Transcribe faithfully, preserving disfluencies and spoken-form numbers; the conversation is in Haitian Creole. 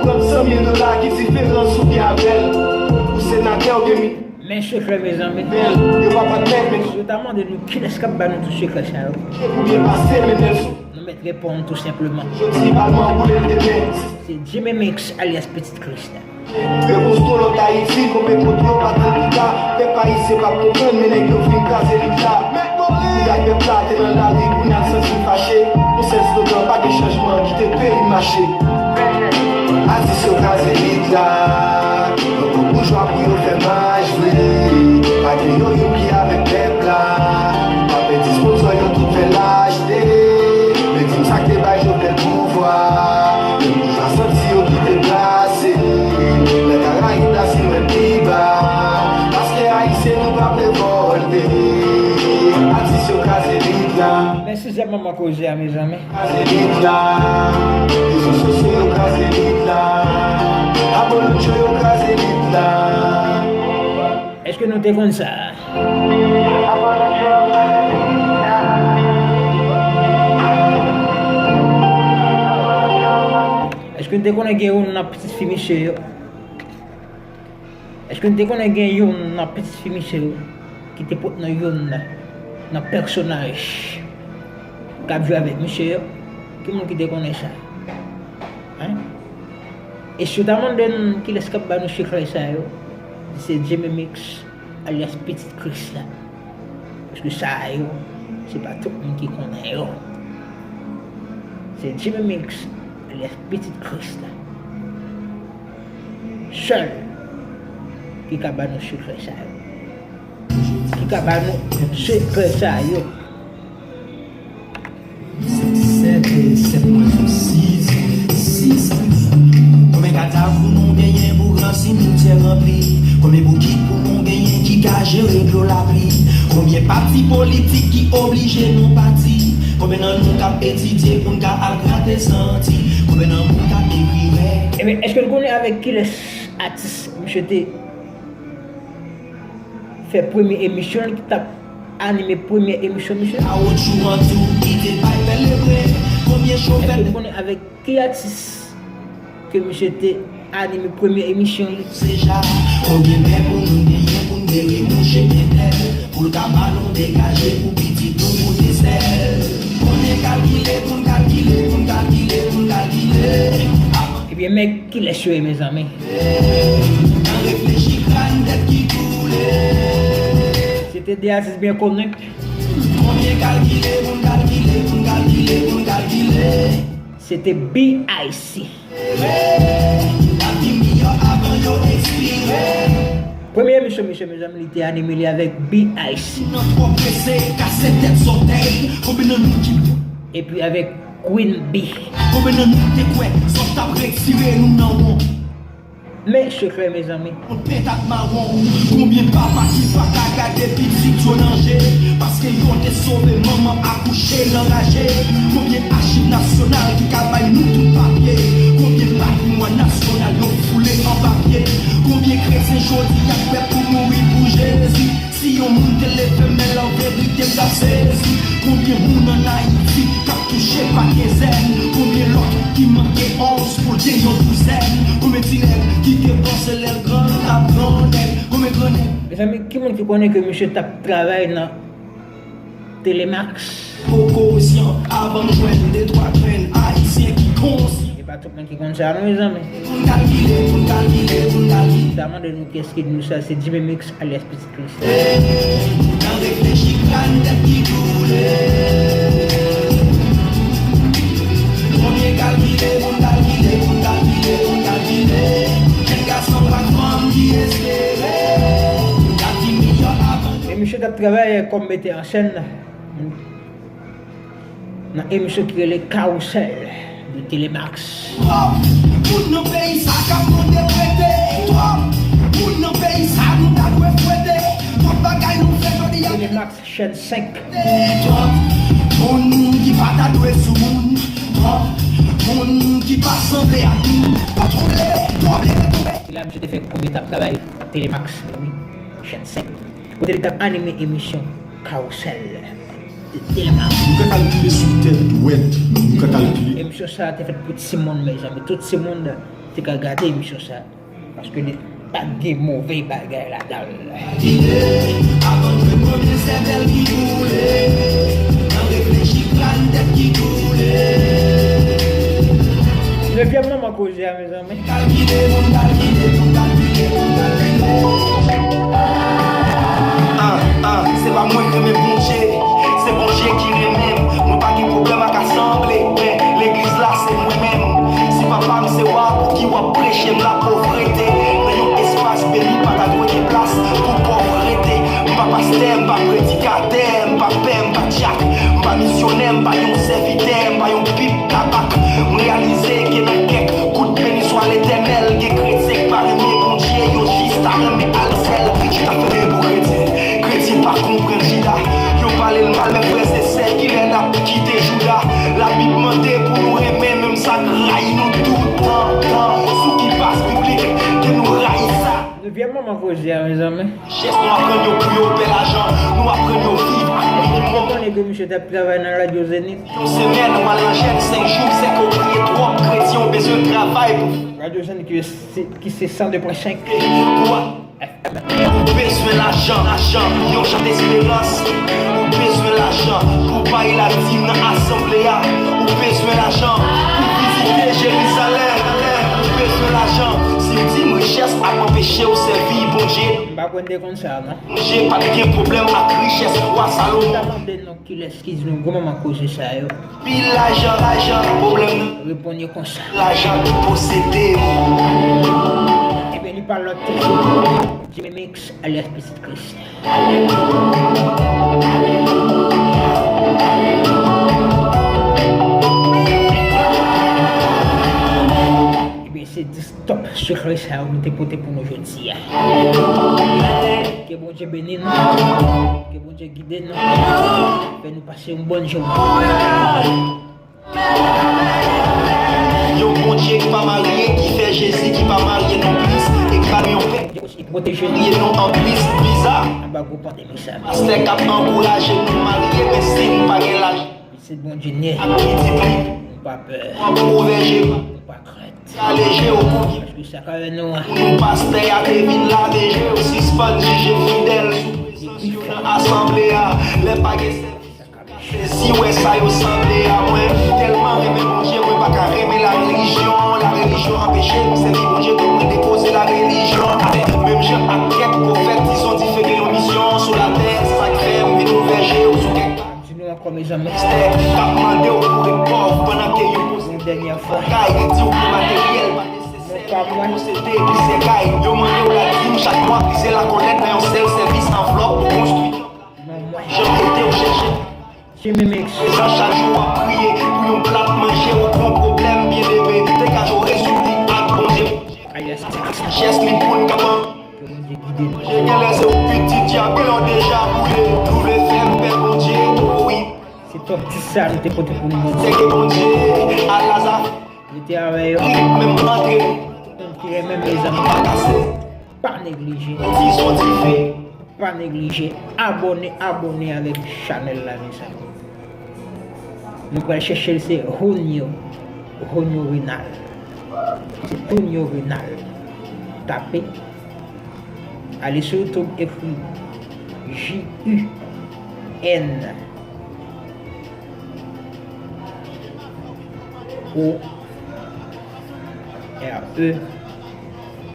Pran san mil dola, ki diferans ou gen avè l? Ou senatè, ou gen mi- Men sekrè, mezanmi. Bèl, yo pa patnè, men yo ta mande nou kilès k ap ba nou tout sekrè sa yo. Ou byen pase, men bèl sou. Nou mèt reponn tou senpleman. Jodi, palman boule l demen. Se Jimmy Mix, alyas Pitit Kris la. Repons nou lòt Ayiti, konbe kont yo pa tann pita. Pèp ayisyen p ap konprann, men nèg yo fin kraze lit la. Pou gad pèp la te nan lari, kounye a l santi l fache. Yon sèl slogan, pa gen chanjman, kite peyi m mache. Atis yo kraze lit la. Yo pran boujwa pou yo fè maj vre. Pa gen yon youn ki avèk pèp la. Pa pèdi sponsò yo tout fè lachte. Men di m sa k te bay Jovenel pouvwa. Men boujwa santi yo ki deplase. Nan Karayib la si mwen pi ba. Paske Ayisyen nou p ap revòlte. Atis yo kraze lit la. Men sizyèm moman koze a, mezanmi. Kraze lit la. Rezo sosyo yo kraze lit la. Abolotcho yo kraze lit la. Èske nou te konn sa? Èske nou te konnen gen youn nan pitit fi misye yo? Èske nou te konnen gen youn nan pitit fi misye yo ki te pot non youn nan, nan pèsonaj k ap jwe avèk misye yo? Ki moun ki te konnen sa? Hein? E si yo ta mande n kilès k ap ba nou sekrè sa yo, se Jimmy Mix, alyas Pitit Kris la. Paske sa yo, se pa tout moun ki konnen yo. Se Jimmy Mix, alyas Pitit Kris la. Sèl ki ka ba nou sekrè sa yo. Ki ka ba nou sekrè sa yo. Sèt, sèt mwens sis, sis. Konbyen katafou nou genyen pou gran simityè ranpli? Konbyen boukit pou nou genyen ki ka jere dlo lapli? Konbyen pati politik ki oblije nou pati? Konbyen nan nou k ap etidye pou n ka al grate santi? Konbyen nan nou k ap ekri règ? Ebyen, èske n konnen avèk kilès atis misye te fè premye emisyon l, ki t ap anime premye emisyon misye? Kawotchou an tou ki te bay pèlebre. Konbyen chofè? Èske nou konnen avèk ki atis ke misye te anime premye emisyon li? Seja, konbyen mè pou nou genyen pou n geri mouche entèl? Pou l ka ba nou degaje pou pitit nou pou desèl. Konbyen kalkile pou n kalkile, pou n kalkile, pou n kalkile. Ebyen, men kilès yo ye, mezanmi. Nan reflechi, kràn tèt ki koule. Se te de atis byen koni. Konbyen kalkile, pou n kalkile, pou n kalkile, pou n kalkile. Se te B I C. Lavi miyò avan yo ekspire. Premye emisyon misye, mezanmi, li te anime li avèk B I C. Nan twò prese, kase tèt sòtèy. Konbyen nan nou ki Epi avèk Queen Bee. Konbyen nan nou te kwè zòt t ap retire nou nan won? Men sekrè, mezanmi. Yon pentat mawon. Konbyen papa ki pa ka gade pitit yo nan je? Paske yo te sove manman akouche nan raje. Konbyen achiv nasyonal ki ka bay nou tout papye? Konbyen patrimwàn nasyonal yo foule anba pye? Konbyen kretyen jodi a prè pou mouri pou Jezi? Si yon moun te leve men l, an verite, m t ap sezi. Konbyen moun ann Ayiti k ap touche pa kenzen? Konbyen lòt ki manke onz pou l gen yon douzèn? Konbyen ti nèg ki te panse lè l gran, l t ap grannèg? Konbyen grannèg? Mezanmi, ki moun ki konnen ke misye t ap travay nan Telemax? Poko konsyan avan m jwenn de twa grenn Ayisyen ki konsyan. E pa tout moun ki konn sa, non, mezanmi. Pou n kalkile, pou n kalkile, pou n kalkile. Sa mande nou kiyès ki di nou sa, se Jimmy Mix alyas Pitit Kris. Nan reflechi, kràn tèt ki boule. Konbyen kalkile, pou n kalkile, pou n kalkile, pou n kalkile. Jèn gason ak fanm ki espere. Lavi miyò avan. E misye t ap travay kòm metè an sèn nan emisyon ki rele Carrousel de Telemax. Twòp moun nan peyi sa k ap mande prete. Twòp moun nan peyi sa nou ta dwe fwete. Twòp bagay nou fè jodi a. Telemax, chèn senk. Twòp moun ki pa ta dwe sou moun. Twòp moun ki pa sanble ak nou. Twòp, twòp, twòp. Se la misye te fè konbyen t ap travay Telemax, wi, chèn senk. Kote li t ap anime emisyon Carrousel. Telemax. Nou ka kalkile sou tèt dwèt nou, nou ka kalkile. Emisyon sa a te fèt pou timoun, mezanmi. Tout timoun Te ka gade emisyon sa, paske li pa t gen move bagay ladan l. Kite, avan jwe premye sèvèl ki boule, nan reflechi pran tèt ki boule. Nevyèm manman koze a, mezanmi. Kalkile, moun kalkile, moun kalkile, moun kalkile. Ah, ah, se pa mwen k renmen Bondye, se Bondye ki renmen m. Mwen pa gen pwoblèm ak asanble, men legliz la se mwen menm. Si papa m se wa, pouki w ap preche m lapovrete? Nan yon espas beni pa ta dwe gen plas pou pòv rete. M pa pastè, m pa predikatè, m pa pè, m pa dyak, m pa misyonè, m pa yon sèvitè, m pa yon pip tabak. M reyalize ke nan kèk kout beni swa Letènèl, gen kretyen k pa renmen Bondye, yo jis ta renmen al sèl. Chita fèmen pou kretyen, kretyen pa konprann chita. Yo pale l mal, men frè se sè, kilè n ap kite Jouda? Labib mande pou nou renmen menm sa k rayi nou tout tan, tan. Sou ki baz biblik ke nou rayi sa? Nevyèm manman koze a, mezanmi. Richès nou aprann yo pou yo pè lajan, nou aprann yo viv ak minimòm. Ou konnen ke misye t ap travay nan Radyo Zenith? Yon semèn, ou al nan jèn senk jou, se ke w priye twòp, kretyen ou bezwen travay pou. Radyo Zenith ki se, ki se san de pwen senk. Pou a-, ou bezwen lajan, lajan, yon jan desperans. Ou bezwen lajan pou bay ladim nan asanble a. Ou bezwen lajan pou vizite Jerizalèm. Ou bezwen lajan. Si w di m richès ap anpeche w sèvi Bondye. M pa konn te konn sa, non. Bondye pa t gen pwoblèm ak richès wa Salomon. Sa mande non kilès ki di nou gwo manman koze sa yo. Pil lajan, lajan, pwoblèm nan. Reponn yo konsa. Lajan ki posede. Ebyen, li pa lòt ke Jimmy Mix, alyas Pitit Kris. Ebyen, se dis top sekrè sa yo nou te pote pou nou jodi a. Ke Bondye beni nou. Ke Bondye gide nou. Fè nou pase yon bòn jounen. Yon Bondye ki pa marye, ki fè Jezi ki pa marye non plis, e ki pa yon pè. Li pwoteje nou. Marye nou anplis, biza. Anba gwo pandemi sa. Pastè k ap ankouraje nou marye, men si n pa gen lajan. Se Bondye n ye. Ak pitit li. Nou pa pè. W ap ouvè je. Nou pa krent. Kale je w pou ki. Paske sa k avè nou an. Pou nou pastè a te vin lave je w, sispann jije fidèl sou prezans yo nan asanble a. Lè pa gen sèvis, yo ka sezi wè sa yo sanble a. Mwen tèlman renmen Bondye, mwen pa ka renmen larelijyon. Larelijyon anpeche m sèvi Bondye, donk mwen depoze larelijyon atè. Menm jan ak kèk pwofèt, dizon dife gen yon misyon sou latè, se sa k fè m vin ouvè je w sou kèk. Di nou ankò, mezanmi. Pastè k ap mande w pou ret pòv pandan ke yon dènyè fwa kay di w ke materyèl pa nesesè pou posede plizyè kay. Yo mande w ladim chak mwa, plizyè lakolèt nan yon sèl sèvis anvlòp pou konstwi tanp la. Jan ede w chèche. Jimmy Mix. Prezan chak jou w ap priye pou yon plat manje, ou gon pwoblèm, byeneme. Degaje w, rezoud li ak Bondye. Richès li pou n kapan. Ke Bondye gide nou. Manje genlè se yon pitit dyab, genlè w deja boule. Nou vle fè m pè Bondye, o wi. Se top dis sa nou te pote pou nou jodi. Sèke Bondye, al Laza. Rete avè yo. Menm antre. Moun ki renmen m, mezanmi. Pa kase. Pa neglije. Dizon dife. Pa neglije abòne, abòne avèk chanèl la, mezanmi. Nou pral chèche l, se Junio, Junio Renal. Se Junio Renal. Tape. Ale sou YouTube, ekri J U N O R E